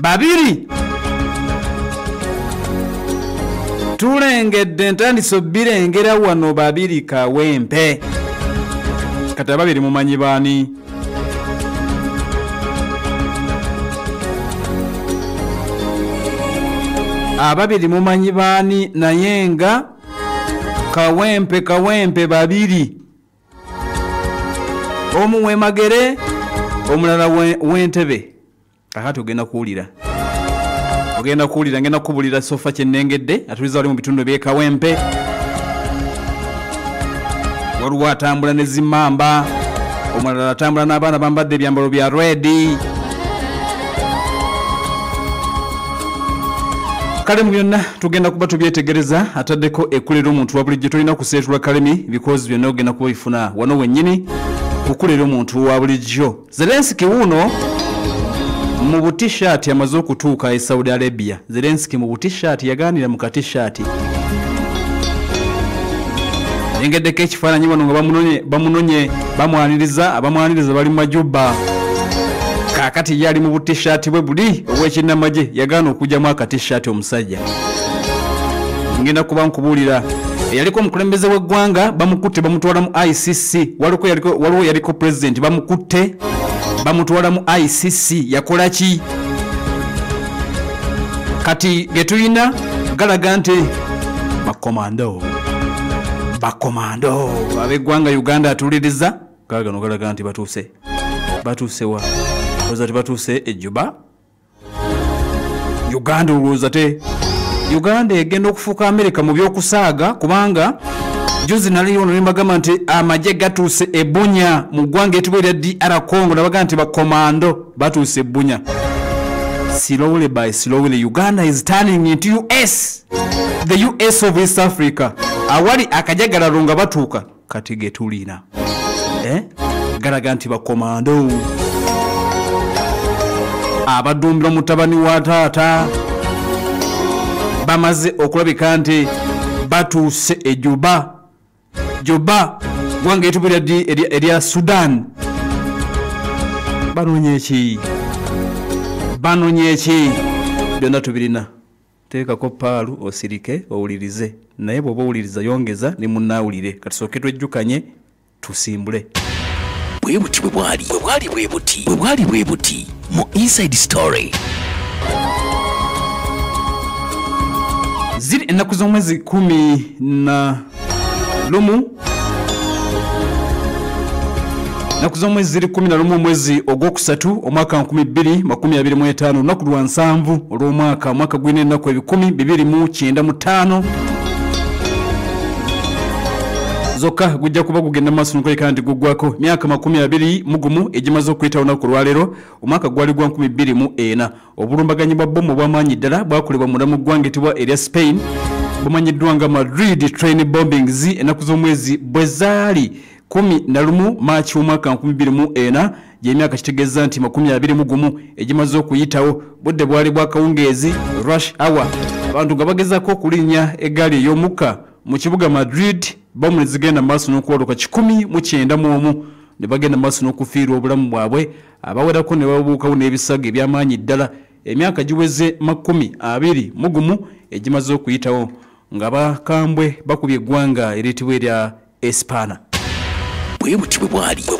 Babiri tulengedde ntandise obbirengera wano babiri Kawempe. Kati ababiri mumanyi baani? Ababiri mumanyi baani? Naye nga Kawempe Kawempe babiri, omu w'e Magere, omulala w'Entebe. Kakati ogenda kuwulira, ogenda kuwulira, ngenda kukubulira so far kyennengedde. Atuliza wali mu bitundu eby'e Kawempe, waliwo atambula ne zimmamba, omulala atambula n'abaana bambadde ebyambalo bya red. Kale mu byonna tugenda kuba tubyetegereza. Ataddeko ekulera omuntu wa bulijjo, tolina kuseetula kalemi because byonna ogenda kuba bifuna wano wennyini kukulera omuntu wa bulijjo. Zelenski wuuno mu butishaati amaze okutuuka e Saudi Arabia. Zelenski mu butishaati, yaganira mu katishaati. Nengeddeko ekifaananyi wano nga bamunonye, bamwaniriza, abamwaniriza bali mu majuba. Kaakati ye ali mu butishaati bwe buli obw'ekinnamagye, yagaana okugyamu akatishaati omusajja. Ngenda kuba nkubuulira eyaliko omukulembeze w'eggwanga bamukutte bamutwala mu ICC. Waliwo yaliko pulezidenti bamukutte bamutwala mu ICC, yakola ki? Kati ge tulina galaga nti bakomando, bakomando ab'eggwanga Uganda atuuliriza gagano galaga nti batuuse. Batuuse wa? Olowooza tebatuuse ejjuba Uganda? Olowooza te Uganda egenda okufuuka Amerika mu byokusaaga? Kubanga juzi naliyo ono nembagamba nti amagye gatuuse ebunya mu ggwanga etibwa erya DR Congo. Nabaga nti bakomando batuuse ebunya. Slowly by slowly, Uganda is turning into US, the US of East Africa. Awali akajagalalo nga batuuka kati ge tulina, eh? Galaga nti bakomando abadumbira mutabani wa taata bamaze okulabika nti batuuse ejuba Juba, gwanga etubira erya Sudan. Banonye eki? Banonye eki? Byonna tubirina. Teekako paalu osirike owulirize, naye bw'oba owuliriza yongeza ne munnaawulire. Katusooke twejjukanye tusimbule. Bwe buti bwe bwali, bwe bwali bwe buti, bwe bwali bwe buti mu Inside Story. Ziri ennaku z'omwezi 11, ennaku z'omwezi ziri 11 omwezi ogwokusatu omwaka 2025, olunaku lwa 70 olw'omwaka. Omwaka gwina ennaku 2095 zokka, gujja kuba gugenda maaso nkoleka nti guggwako myaka 21 egimaze okuyita olunaku olwaleero. Omwaka gwali gwa 2004. Obulumbaganyi bwa bomu obw'amaanyi ddala bwakolebwa munda mu ggwanga etibwa erya Spain, bumanyiddwa nga Madrid train bombings. Ennaku z'omwezi bwe zaali 11 Maaki omwaka 2004, gyemyaka kitegeeza nti 21 egimaze okuyitawo. Budde bwali bwa kawungeezi, rush hour, abantu nga bagezaako okulinnya eggaali ey'omukka mu kibuga Madrid, bomu ne zigenda maaso n'okuwaluka, 191 ne bagenda maaso n'okufiirwa obulamu bwabwe, abawerako ne babuukawo n'ebisago eby'amaanyi ddala. Emyaka giweze 21 egimaze okuyitawo nga bakambwe bakubye eggwanga eriyitibwa erya Espana. Bwe buti bwe bwali, bwe